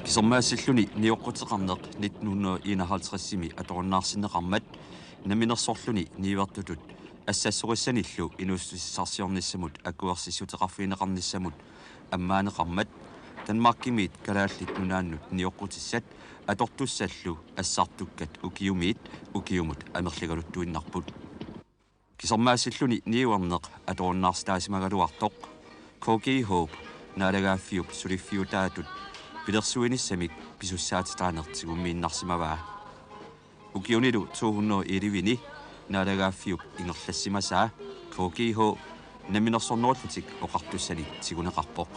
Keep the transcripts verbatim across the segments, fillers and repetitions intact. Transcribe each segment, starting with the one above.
Kisermaassilluni nioqquteqarneq nitten hundrede enoghalvtredsimi atorunnaarsinneqarmat namminersorluni niuertutut assassorissanillu inuussutissarsiornissamut akuersissuteqarfigineqarnissamut ammaaneqarmat Danmarkimiit Kalaallit Nunaannut nioqqutissat atortussallu assartukkat ukiumiit ukiumut amerligaluttuinnarput. Kisermaassilluni niuerneq atorunnaarsitaasimagaluartoq K G H-p naalagaaffiup suliffiutaatut pilersuinissamik pisussaatitaaneq tigummiinnarsimavaa. Ukiunilu to hundrede elleveni naalagaaffiup ingerlassimasaa K G H namminersornerullutik oqartussanik tiguneqarpoq.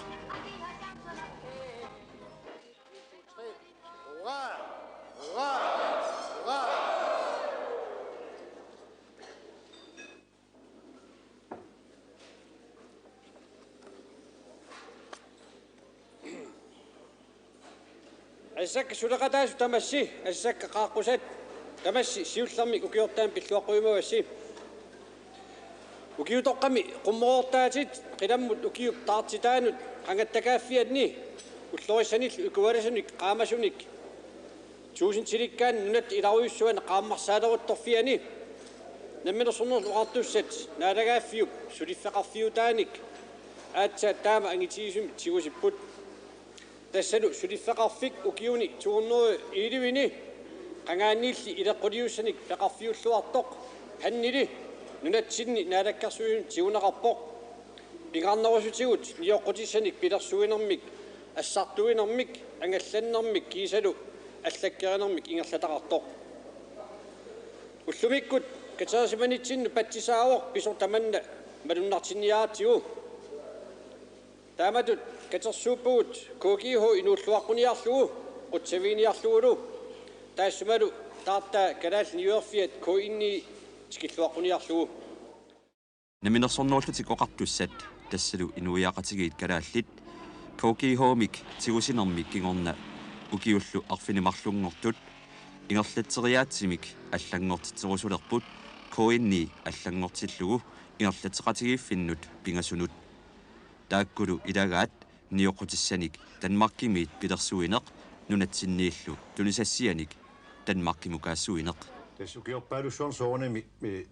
Asasakka suleqataasut tamassi, asasakka qaaqqusat tamassi siullermik ukiortaamik pilluaqqujumavassi. Ukiutoqqami qummoroortaatit qilammut ukiup taartitaanut qangattakaaffianni ullorissanillu ikualasunik qaamasunik tuusintilikkaanni nunatta ilarujussuani qaammarsaaleruttorfiani namminersornerullutik oqartussat naalagaaffiup suliffeqarfiutaanik aatsaat taama angitigisumik tigusipput. Tassalu suliffeqarfik ukiuni to hundrede elleveni qangaaniilli ileqquliussanik peqarfiulluartoq Pannili nunatsinni naalakkersuisunut tiguneqarpoq. Pingaarnerusutigut nioqqutissanik pilersuinermik, assartuinermik, angallannermik kiisalu allakkerinermik ingerlataqartoq. Ullumikkut katersimanitsinni patsisaavoq pisoq tamanna malunnartinniaratsigu. Taamatut katersuuppugut K G H inuulluaqquniarlugu, qutsaviginiarlugulu, taassumalu taartaa kalaallit niuerfiat K N I tikilluaqquniarlugu. Namminersornerullutik oqartussat tassalu inuiaqatigiit kalaallit K G H-mik tigusinermi kingorna ukiullu arfineq-marlunngortut ingerlatseriaatsimik allanngortitserusulerput K N I allanngortillugu ingerlatseqatigiiffinnut pingasunut. Taakkulu ilagaat nioqqutissanik Danmarkimiit pilersuineq nunatsinniillu tunisassianik Danmarkimukaassuineq. Tassa ukiorpaalussuarni soorunami, eh,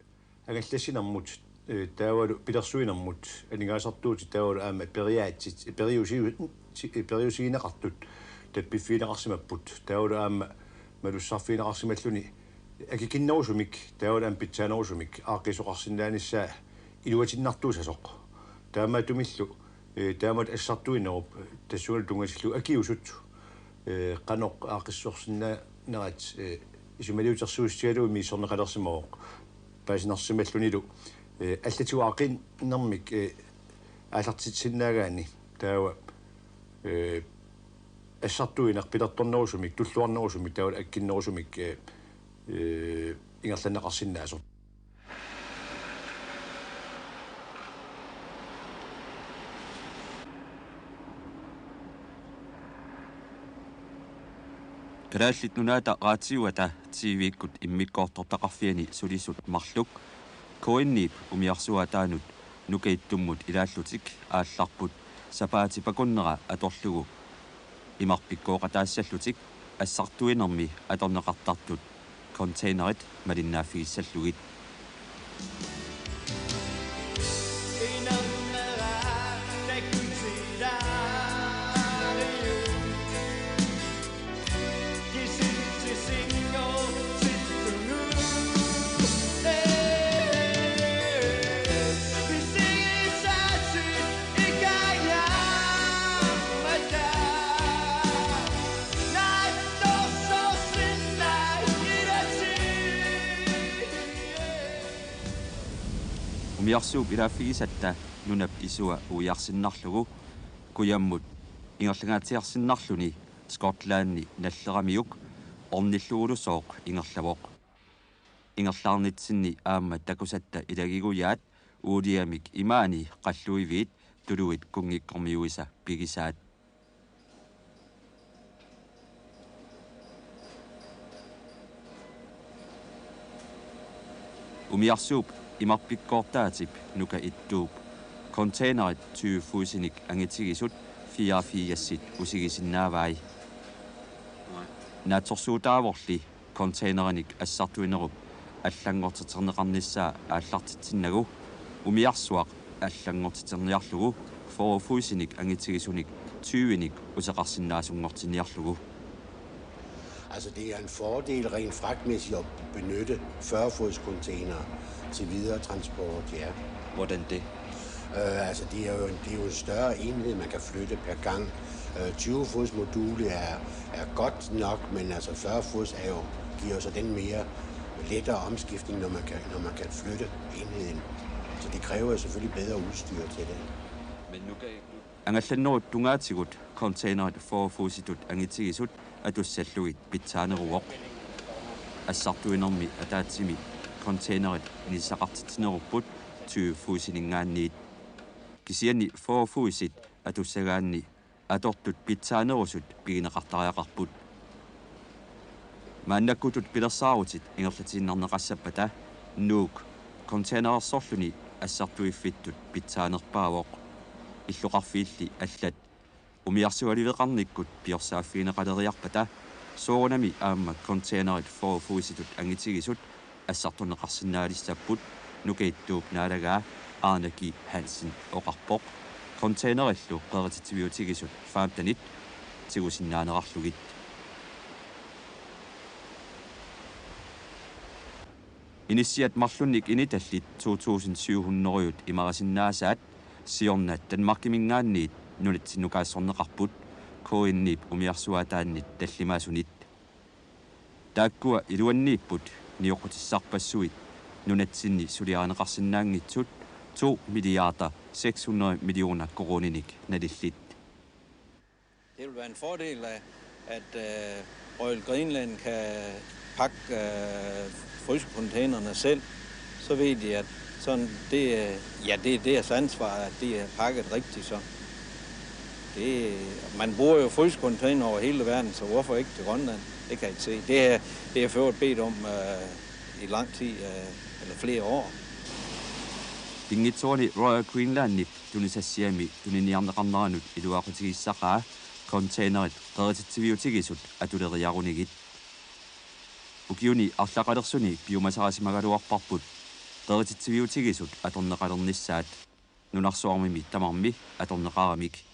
angallassinermut, eh, taavalu pilersuinermut aningaasartuutit taavalu aamma periaatsit, periusi-, si-, periusigineqartut tappiffigineqarsimapput. Taavalu aamma malussarfigineqarsimalluni akikinnerusumik, taavalu aamma pitsaanerusumik aaqqiisoqarsinnaanissaa iluatinnartuussasoq. Taamaattumillu, eh, taamatut assartuinerup, eh, tassungalu tunngatillugu akiusut, eh, qanoq aaqqissorsinnaanerat, eh, isumaliutersuussigalugu misissorneqalersimavoq. Paasinarsimallunilu, eh, allatigut aaqqinnermik, eh, aallartitsisinnaagaanni taava, eh, assartuineq pilertornerusumik, tulluarnerusumik, taavalu akikinnerusumik, eh, eh, ingerlanneqarsinnaasoq. Kalaallit Nunaata Raatiuata T V-kkut immikkoortortaqarfiani sulisut marluk K N I-p umiarsuaataanut Nuka Ittummut ilaallutik aallarput sapaatip akunnera atorlugu imarpikkooqataassallutik assartuinermi atorneqartartut containerit malinnaaffigissallugit. Umiarsuup ilaaffigisatta nunap isua uiarsinnarlugu kujammut ingerlangaatsiarsinnarluni Skotlandi nalleramiuk ornillugulusooq ingerlavoq. Ingerlaarnitsinni aamma takusatta ilagigujaat uuliamik imaani qalluiviit tuluit kunngikkormiuisa pigisaat. Umiarsuup imarpikkoortaatip Nuka Ittuup containerit tyve fotinik angitigisut fireogfirsit usigisinnaavai. Naatsorsuutaavorli containerimik assartuinerup allanngortiterneqarnissaa aallartitsinnagu umiarsuaq allanngortiterniarlugu fyrre fotsinik angitigisunik tyvenik uteqarsinnaasunngortinniarlugu. Altså, det er en fordel rent fragtmæssigt at benytte fyrre fods container til videre transport, ja. Hvordan det? Øh, altså, det er, jo, det er jo en større enhed, man kan flytte per gang. Øh, tyve fods modul er, er godt nok, men altså fyrre fods er jo, giver jo så den mere lettere omskiftning, når man kan, når man kan flytte enheden. Så det kræver jo selvfølgelig bedre udstyr til det. Men nu kan Angallannerut tungaatigut containerit fyrre fotsitut angitigisut atussallugit pitsaaneruvoq. Assartuinermi ataatsimi containerit inissaqartitsinerupput tyve fotsininngaanniit. Kisianni fyrre fotsit atussagaanni atortut pitsaanerusut pigineqartariaqarput. Maannakkutut pilersaarutit ingerlatiinnarneqassappata Nuuk containerersorluni assartuiffittut pitsaanerpaavoq. Illoqarfiilli allat umiarsualiveqarnikkut piorsaaffigineqaleriarpata soorunami aamma containerit fyrre fotsitut angitigisut assartorneqarsinnaalissapput, Nukiittuup naalagaa Arne G. Hansen oqarpoq, containerillu qerititsiviutigisut femtenit tigusinnaanerarlugit. Inissiat marlunnik initallit to tusind syv hundrede imarisinnaasaat siorna Danmarkiminngaanniit nunatsinnukaassorneqarput K N-ip umiarsuaataannit tallimaasunit. Taakkua iluanniipput nioqqutissarpassuit nunatsinni suliarineqarsinnaanngitsut to milliarder seks hundrede millioner koruuninik nalillit. Det vil være en fordel, at, at øh, Royal Greenland kan pakke øh, frysecontainerne selv. Så ved de, at sådan, det, øh, ja, det er deres ansvar, at de er pakket rigtigt. Så. Det, man bruger jo frysecontainer over hele verden, så hvorfor ikke til Grønland? Det kan jeg ikke se. Det, er- det er jeg for øvrigt bedt om øh, i lang tid, øh, eller flere år. Pinngitsoorani Royal Greenlandip tunisassiami tuniniarneqarneranut iluaqutigissaqaa containerit qerititsiviutigisut atuleriarunigit. Ukiuni arlaqalersuni piumasarisimagaluarparput qerititsiviutigisut atorneqalernissaat, nunarsuarmimi tamarmi atorneqaramik.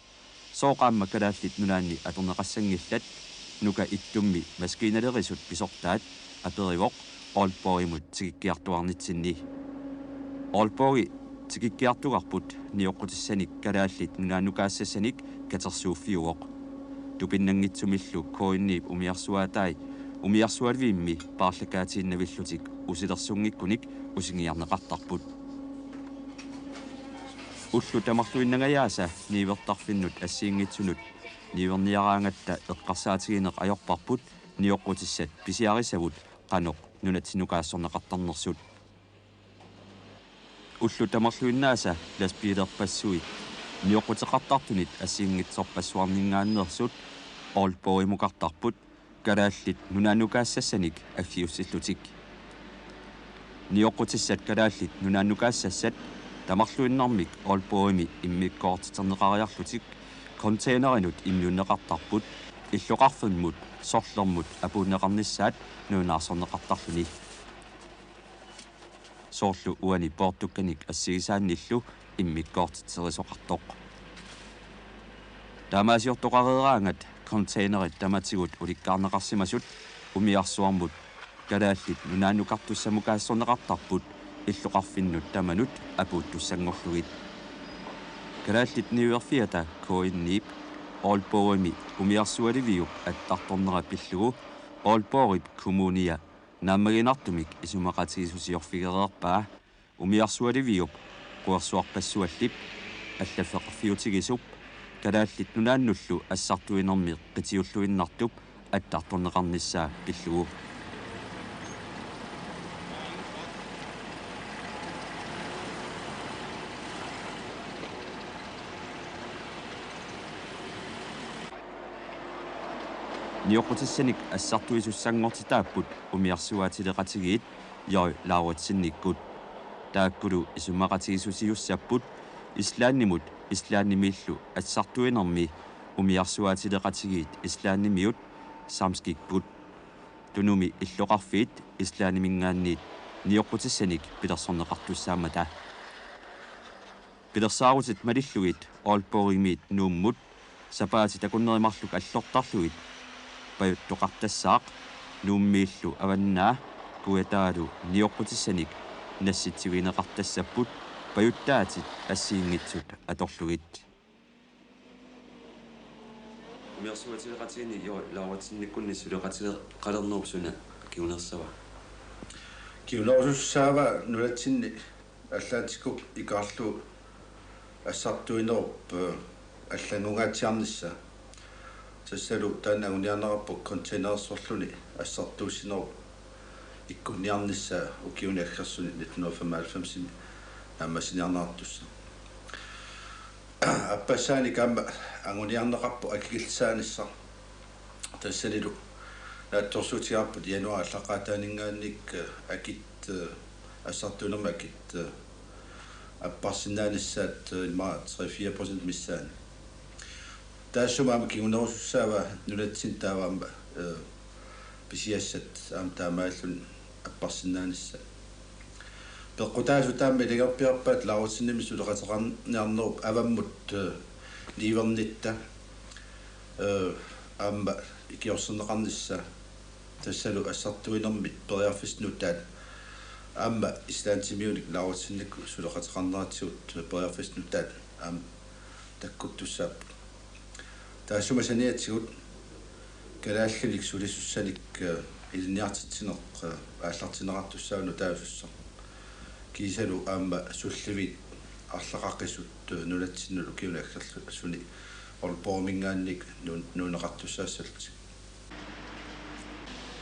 Sooq aamma Kalaallit Nunaanni atorneqassanngillat, Nuka Ittummi maskiinalerisut pisortaat, aperivoq Aalborgimut tikikkiartuarnitsinni. Aalborgi tikikkiartugarput nioqqutissanik Kalaallit Nunaannukaassassanik katersuuffiuvoq. Tupinnanngitsumillu K N-ip umiarsuaatai umiarsualivimmi paarlakaatiinnavillutik usilersunngikkunik usingiarneqartarput. Ullut tamarluinnangajaasa niuertarfinnut assigiinngitsunut niuerniaraangatta eqqarsaatigineq ajorparput nioqqutissat pisiarissavut qanoq nunatsinnukaassorneqartarnersut. Ullut tamarluinnaasa lastbiilerpassuit nioqquteqartartunit assigiinngitsorpassuarninngaanneersut Aalborgimukartarput Kalaallit Nunaannukaassassanik aggiussillutik. Nioqqutissat Kalaallit Nunaannukaassassaat tamarluinnarmik Aalborgimi immikkoortiterneqariarlutik containerinut immiunneqartarput illoqarfimmut sorlermut apuunneqarnissaat nalunaarsorneqartarluni. Soorlu uani poortukkanik assigisaannillu immikkoortitserisoqartoq. Taamaasiortoqareeraangat containerit tamatigut ulikkaarneqarsimasut umiarsuarmut Kalaallit Nunaannukartussamukaassorneqartarput illoqarfinnut tamanut apuuttussanngorlugit. Kalaallit Niuerfiata K N-ip Aalborgimi umiarsualiviup attartornera pillugu Aalborgip kommunia naammaginartumik isumaqatigiissusiorfigereerpaa umiarsualiviup quersuarpassuallip allaffeqarfiutigisup Kalaallit Nunaannullu assartuinermi qitiulluinnartup attartorneqarnissaa pillugu. Nioqqutissanik assartuisussanngortitaapput umiarsuaatileqatigiit Joy Lauritsennikkut. Taakkulu isumaqatigiissusiussapput Islandimut Islandimiillu assartuinermi umiarsuaatileqatigiit Islandimiut Samskipput. Tunumi illoqarfiit Islandiminngaanniit nioqqutissanik pilersorneqartussaammata. Pilersaarutit malillugit Aalborgimiit Nuummut sapaatit akunneri marluk allortarlugit pajuttoqartassaaq Nuummiillu Avannaa Kujataa nioqqutissanik nassitsivigineqartassapput pajuttaatit assigiinngitsut atorlugit. Umiarsuatigeqatigiinni Joel Lauritsennikkunni suleqatigeqalernerup suna kingunerissava? Kingunerusussaava nunatsinni allaatigut ikaarlugu assartuinerup, eh, allanngungaatsiarnissaa. Tassalu taanna anguniarneqarpoq containerersorluni assartuussinerup ikkunniarnissaa ukiuni aggersuni nitten hundrede femoghalvfemsimi naammassiniarneqartussaq. Appassaanik aamma anguniarneqarpoq akikillisaanissaq. Tassanilu naatsorsuutigaarput januaarip aallaqqaataaninngaanniit, eh, akit, eh, assartuinermi akit, eh, apparsinnaanissaat, eh, immaqa tre-fire procent missaani. Taassuma aamma kingunerusussaava nunatsinni taava aamma, eh, pisiassat aamma taamaalilluni apparsinnaanissaat. Peqqutaasut aamma iligarpiarpaat Lauritsenimit suleqateqarniarnerup avammut, eh, niuernitta, eh, aamma ikiorserneqarnissaa. Tassalu assartuinermi periarfissat nutaat aamma Islandimiunik Lauritsennikkut suleqateqarneratigut periarfissat nutaat aamma takkuttussaapput. Taassuma saniatigut kalaallinik sulisussanik, eh, ilinniartitsineq, eh, aallartinneqartussaavoq nutaasussaq. Kiisalu aamma sulliviit arlaqaqisut, eh, nunatsinnut ukiuni aggersuni Aalborgiminngaanniit nuun-, nuunneqartussaassallutik.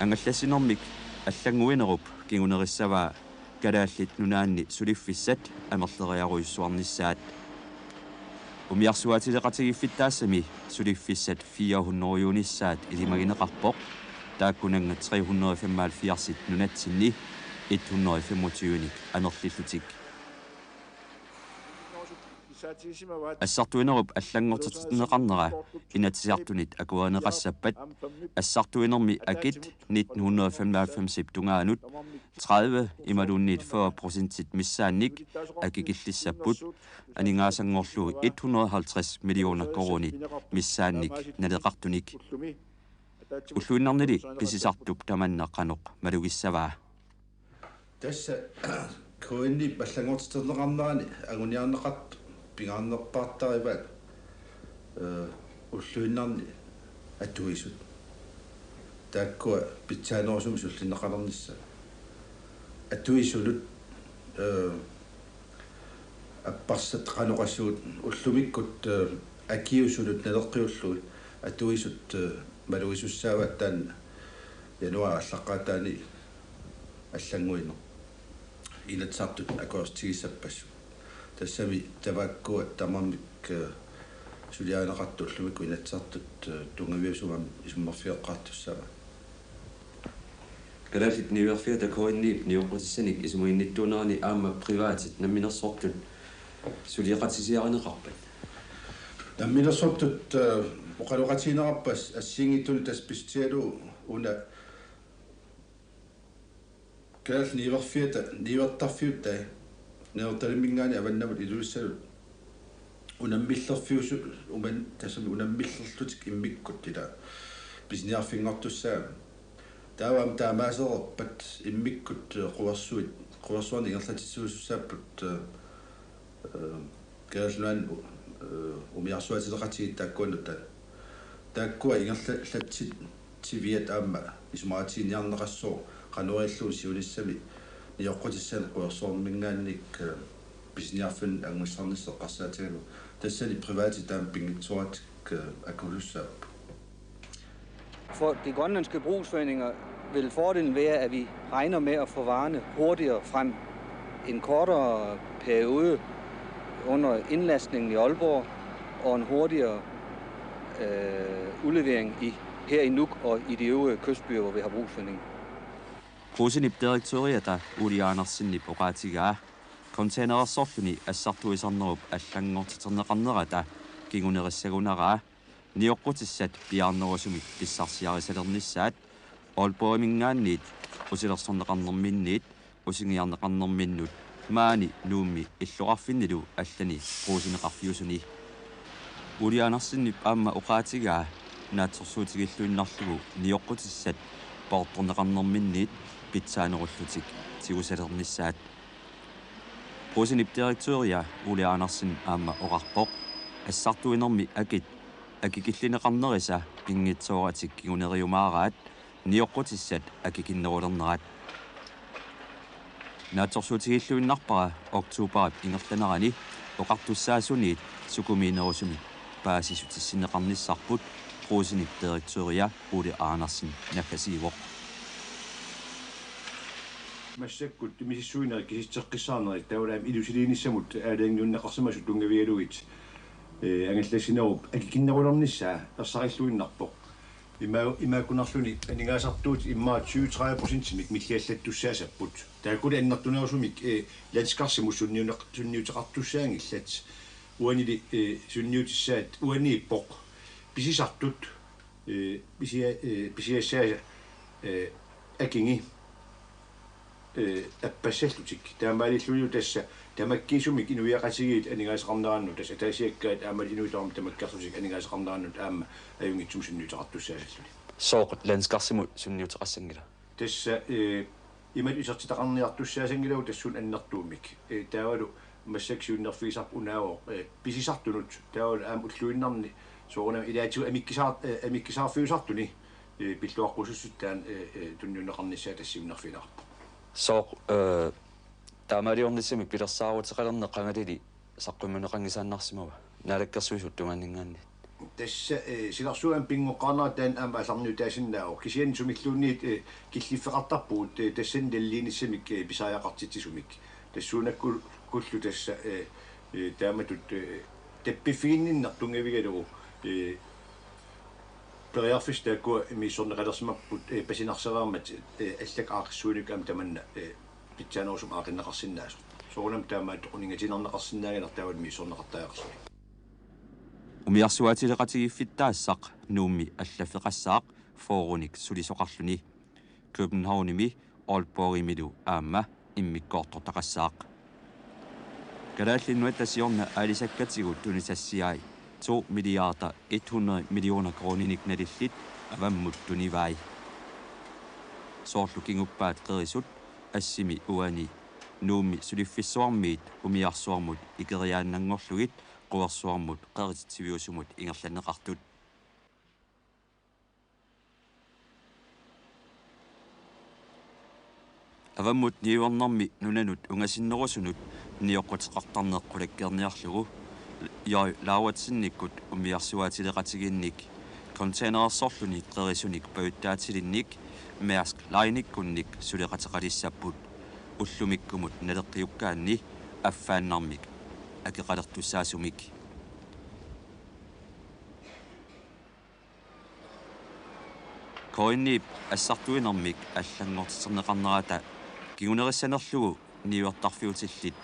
Angallassinermik allannguinerup kingunerissavaa Kalaallit Nunaanni suliffissat amerleriarujussuarnissaat. Umiarsuatigeqatigiiffittaassami suliffissat fire hundrede-unissaat ilimagineqarpoq, taakkunannga tre hundrede femoghalvfjerds nunatsinni et hundrede femogtyve-nik amerlillutik. Assartuinerup allanngortiterneqarnera Inatsisartunit akuerineqassappat, assartuinermi akit nitten hundrede femoghalvfems-ip tungaanut tredive imaluunniit fyrre procentit missaannik akikillissapput, aningaasanngorlugu et hundrede halvtreds millioner koruunit missaannik naleqartunik. Ulluinnarnili pisisartup tamanna qanoq malugissavaa? Tassa K N-ip allanngortiterneqarnerani anguniarneqartut pingaarnerpaartarivaat, eh, ulluinnarni atuisut. Taakkua pitsaanerusumik sullinneqalernissaat. Atuisunut, eh, apparsat qanoq assut ullumikkut, eh, akiusunut naleqqiullugit atuisut, eh, malugisussaavaat taanna januaarip aallaqqaataani allannguineq. Inatsisartut akuersitigissappassuk. Tassami tamakkua tamarmik, eh, suliarineqartut ullumikkut Inatsisartut, eh, tunngaviusumik isummerfigeqqaartussaavaat. Kalaallit Niuerfiata K N-ip nioqqutissanik isumaginnittuunerani aamma privatit namminersortut suleqatisiarineqarpat? Namminersortut, eh, oqaloqatigineqarput assigiinngitsunik, tassa pissutigalugu una Kalaallit Niuerfiata niuertarfiutai Nanortalimminngaanniit avannamut Ilulissanut unammillerfiusu-, uman-, tassami unammillerlutik immikkut ila pisiniarfinngortussaammat. Taava aamma taamaasereerpat immikkut, eh, quersuit, quersuarnik ingerlatsisuusussaapput, eh, eh, Kalaallit Nunaanni u-, eh, umiarsuatigeqatigiit taakkua nutaat. Taakkua ingerla-, ingerlatsiviat aamma isumaqatiginninniarneqassooq qanoq ilillugu siunissami nioqqutissanik quersuarminngaanniit, eh, pisiniarfinnik angussarnissaq eqqarsaatigalugu. Tassani privatit aamma pinngitsooratik, eh, akusussaapput. For de grønlandske brugsforeninger vil fordelen være, at vi regner med at få varerne hurtigere frem. En kortere periode under indlastningen i Aalborg og en hurtigere, øh, udlevering i, her i Nuuk og i de øvrige kystbyer, hvor vi har brugsforeninger. Brugsenip direktøriata Ole Andersenip oqaatigaa containerersorluni assartuisarnerup allanngortiterneqarnerata kingunerissagunaraa nioqqutissat piaarnerusumik pissarsiarisalernissaat Aalborgiminngaanniit usilersorneqarnerminniit usingiarneqarnerminnut maani Nuummi illoqarfinnilu allani Brugseneqarfiusuni. Ole Andersenip aamma oqaatigaa naatsorsuutigilluinnarlugu nioqqutissat poortorneqarnerminniit pitsaanerullutik tigusalernissaat. Brugsenip direktøria Ole Andersen aamma oqarpoq: Assartuinermi akit akikillineqarnerisa pinngitsooratik kinguneriumaaraat nioqqutissat akikinnerulernerat. Naatsorsuutigilluinnarpara oktoberip ingerlanerani oqartussaasuniit sukumiinerusumik paasissutissinneqarnissarput, Brugsenip direktøria Ole Andersen naggasiivoq. Massakkut misissuinerit kisitseqqissaarnerit taavalu aamma ilusiliinissamut aalajangiunneqarsimasut tunngavigalugit, eh, angallassinerup akikinnerulernissaa ersarilluinnarpoq. Ima-, imaakkunarluni aningaasartuutit immaqa tyve tredive procentimik milliallattussaassapput. Taakkuli annertunerusumik, eh, landskarsimut sunniuneq-, sunniuteqartussaanngillat. Uanili, eh, sunniutissaat uaniippoq: pisisartut, eh, pisia-, eh, pisiassaasa, eh, akingi, eh, appassallutik. Taamaalillunilu tassa tamakkiisumik inuiaqatigiit aningaasaqarnerannut, tassa ataasiakkaat aamma inuit tamarmik tamakkerlutik aningaasaqarnerannut aamma ajunngitsumik sunniuteqartussaassallutik. Sooq landskarsimut sunniuteqassanngila? Tassa, eh, imatut isertitaqarniartussaasanngilagut tassuuna annertuumik. Eh, taavalu massakkut siunnerfigisarput unaavoq, eh, pisisartunut, taavalu aamma ulluinnarni soorunami ilaatigut amikkisaar-, eh, amikkisaarfiusartuni, eh, pilluaqqusussutaat, eh, eh, tunniunneqarnissaa tassa siunnerfigineqarpoq. Sooq, eh, taamaaliornissamik pilersaaruteqalerneq qangalili saqqummiunneqanngisaannarsimava Naalakkersuisut tungaanninngaanniit? Tassa, eh, silarsuaani pinngoqqaarnera taanna aamma aallarniutaasinnaavoq. Kisianni sumilluunniit, eh, killiffeqartarpugut, eh, tassani naliliinissamik, eh, pisariaqartitsisumik. Tassuunakkullu tassa, eh, eh, taamatut, eh, tappiffiginninneq tunngavigalugu, eh, periarfissat taakkua misissorneqalersimapput, eh, pasinarsereermat, eh, allak aaqqissuineq aamma tamanna, eh, pitsaanerusumik aaqqinneqarsinnaasoq. Soorunami taamaattoq uninngatiinnarneqarsinnaannginnami taavalu misissorneqartariaqarluni. Umiarsuaatileqatigiiffittaassaq Nuummi allaffeqassaaq fyrrenik sulisoqarluni. Københavnimi Aalborgimilu aamma immikkoortortaqassaaq. Kalaallit Nunatta siorna aalisakkatigut tunisassiai to milliarder et hundrede millioner koruuninik nalillit avammut tunivai. Soorlu kinguppaat qerisut assimi uani Nuummi suliffissuarmiit umiarsuarmut ikeriaannanngorlugit quersuarmut qerititsiviusumut ingerlanneqartut. Avammut niuernermi nunanut ungasinnerusunut nioqquteqartarneq qulakkeerniarlugu J. Lauritsennikkut umiarsuaatileqatigiinnik containerersorluni qerisunik pajuttaatilinnik Maersk Linikkunnik suleqateqalissapput, ullumikkumut naleqqiukkaanni affaannarmik akeqalertussaasumik. K N I-p assartuinermik allanngortiterneqarnerata kingunerissanerlugu niuertarfiutillit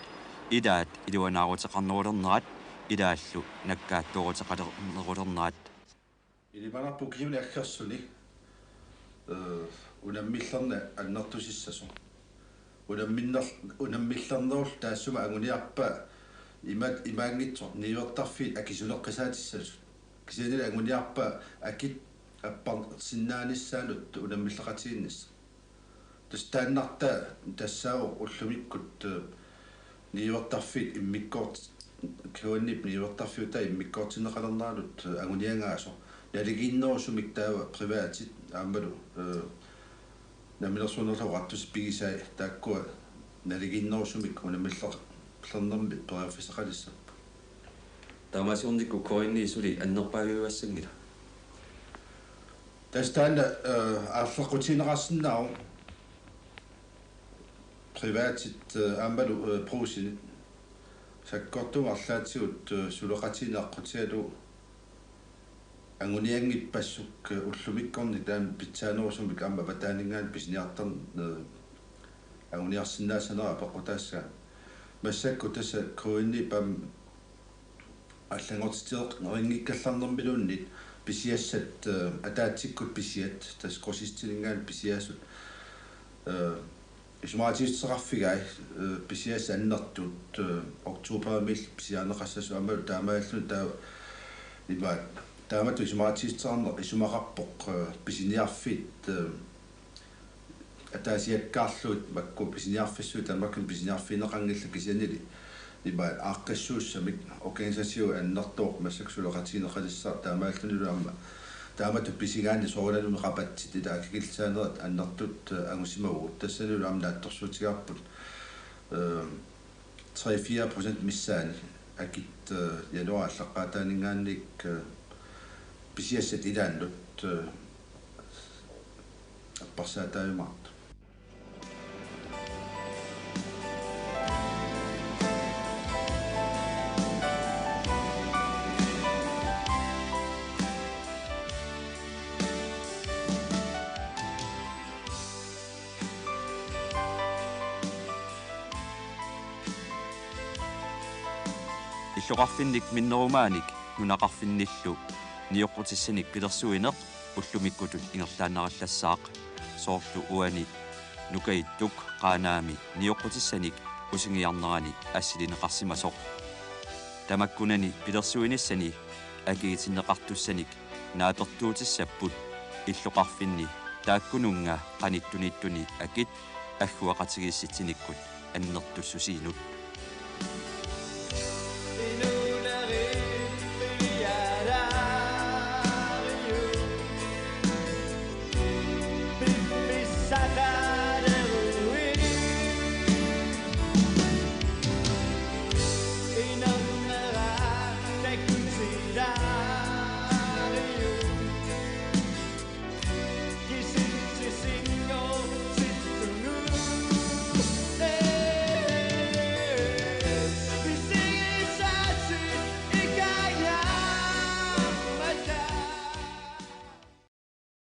ilaat iluanaaruteqarnerulernerat ilaallu nakkaattuuruteqalernerulernerat. Ilimanarpoq kisianni aggersuni, eh, unammillerneq annertusissasoq. Unamminner-, unammillernerullu taassuma anguniarpaa ima-, imaanngitsoq niuertarfiit akisuneqqisaatissasut. Kisiannili anguniarpaa akit apparsinnaanissaannut unammilleqatigiinnissaq. Tassa taannartaa tassaavoq ullumikkut, eh, niuertarfiit immikkoort-, K N I-p niuertarfiutaa immikkoortinneqalerneranut, eh, anguniagaasoq. Naligiinnerusumik taava privaatit aammalu, eh, Namminersornerullutik Oqartussat pigisai taakkua naligiinnerusumik unammillernermik periarfissaqalissapput. Taamaasiornikkut K N I suli annerpaaviugassanngila? Tassa taanna, eh, aalleqqutigineqarsinnaavoq privaatit, eh, aammalu, eh, Brugsenit sakkortuumik arlaatigut, eh, suleqatigiinneq aqqutigalugu angunianngippassuk, eh, ullumikkornit taama pitsaanerusumik aamma avataaninngaanniit pisiniartarneq, eh, anguniarsinnaassanerat apeqqutaassaaq. Massakkut tassa K N I-p aamma allanngortiteqarinngikkallarnermiluunniit pisiassat, eh, ataatsikkut pisiat, tassa kursistininngaanniit pisiasut, eh, isumaqatigiissuteqarfigai, eh, pisiassat annertuut, eh, oktoberimiillu pisiarineqassasoq aammalu taamaalilluni taava imaat taamatut isumaqatigiissuteqarneq isumaqarpoq, eh, pisiniarfiit, eh, ataasiakkaarlugit makku pisiniarfissuit tamakku pisiniarfigineqanngillat kisiannili imaat aaqqissuussamik organisationi annertooq massakkut suleqatigineqalissaaq taamaalillunilu aamma taamatut pisigaanni soorunalimi rabattit ila akikillisaanerit annertuut, eh, angusimavugut tassanilu aamma naatsorsuutigaarput, eh, tre-fire procent missaani akit, eh, januaarip aallaqqaataaninngaanniit, eh, pisiassat ilaannut, eh, apparsaataajumaartut. Illoqarfinnik minnerumaanik nunaqarfinnillu nioqqutissanik pilersuineq ullumikkutut ingerlaannarallassaaq. Soorlu uani Nukajittuk Qaanaami nioqqutissanik usingiarnerani assilineqarsimasoq. Tamakkunani pilersuinissani akigitinneqartussanik naapertuutissapput illoqarfinni taakkununnga qanittuniittuni akit agguaqatigiissitsinikkut annertussusiinut.